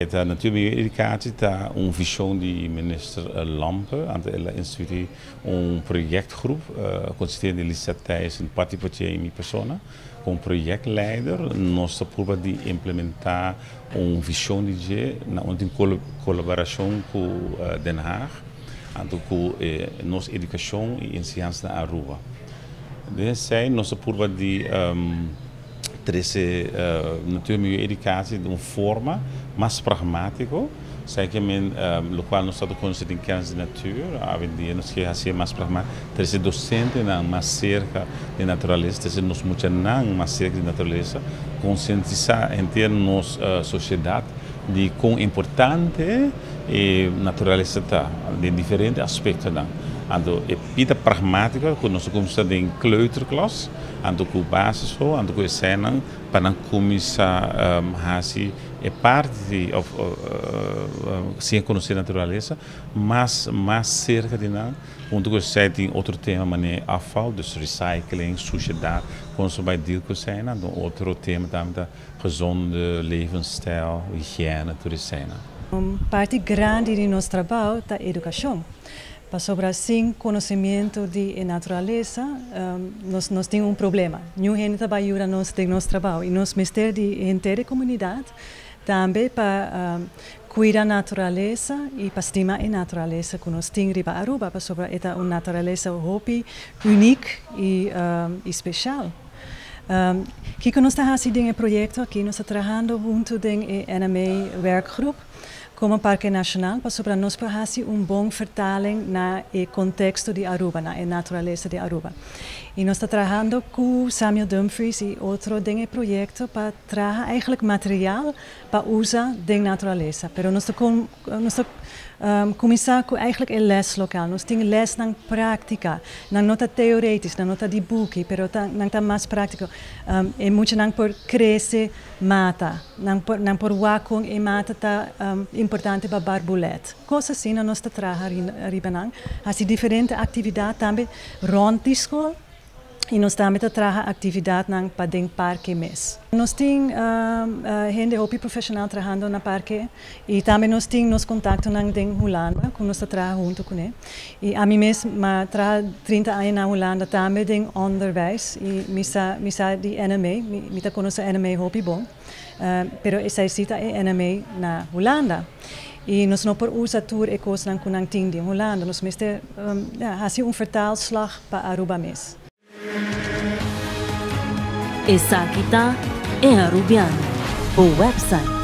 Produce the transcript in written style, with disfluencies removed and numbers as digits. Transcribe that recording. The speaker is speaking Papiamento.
E natuurmilieueducatie ta un vision di minister Lampe. Anto el a institui un projectgroep consistente di Lisette Thijssen, Patty Potier y mi persona. Como projectleider nos ta purba di implementa un vision di dje na un tin colaboracion cu Den Haag, anto cu nos educacion y enseñansa na Aruba. Den esey nos ta purba di trece natuurmilieueducatie den un forma mas pragmatico, esey ke men locual nos ta conoce den kennis di natuur, awendia nos ke hacié mas pragmatico, trece docentenan mas cerca di naturalesa, trece nos muchanan mas cerca di naturalesa, concientisa henter nos sociedad di con importante e naturalesa ta den diferente aspectonan. Anto e pita pragmatico cu nos a cuminsa den kleuterklas, anto cu basisschool, anto cu eseinan pa nan cuminsa haci e parti di of siña conoce naturalesa mas mas cerca di nan. Hunto cu esei tin otro tema manera afval, dus recycling, suciedad, con nos ta bay deal cu eseinan. Anto otro tema tambe ta gezonde levensstijl, higiene, tur eseinan. Un parti grandi di nos trabou ta educacion. Pasobra sin conocimiento di e naturalesa nos nos tin un problema. Niun hende ta bay yuda nos den nos trabou y nos mester di henter e comunidad tambe pa cuida naturalesa y pa stima e naturalesa cu nos tin riba Aruba pasobra e ta un naturalesa hopi uniek y y special. Kico nos ta haci den e proyecto aki? Nos ta trahando hunto den e NMA werkgroep como Parke Nacional pasobra nos por haci un bon vertaling na e contexto di Aruba, na e naturalesa di Aruba. Y nos ta trahando cu Samuel Dumfries y otro den e proyecto pa traha eigenlijk material pa usa den naturalesa. Pero nos ta nos ta cuminsa cu eigenlijk e les local. Nos tin lesnan practica. Nan no ta theoretisch, nan no ta di buki, pero ta nan ta mas practico. E muchanan por crece mata. Nan por nan por wak con e mata ta importante pa barbulet. Cos asina nos ta traha riba nan. Haci diferente actividad tambe rond di school y nos tambe ta traha actividadnan pa den parke mes. Nos tin hende hopi profesional trahando na parke y tambe nos tin nos contactonan den Hulanda cu nos ta traha hunto cune. Y ami mes m'a traha 30 aña na Hulanda tambe den onderwijs y mi sa mi sa di NMA, mi mi ta conoce NMA hopi bon. Pero esey si ta e NMA na Hulanda. Y nos no por usa tur e cosnan cu nan tin den Hulanda. Nos mester haci un vertaalslag pa Aruba mes. Esaki ta E Arubiano, bo website.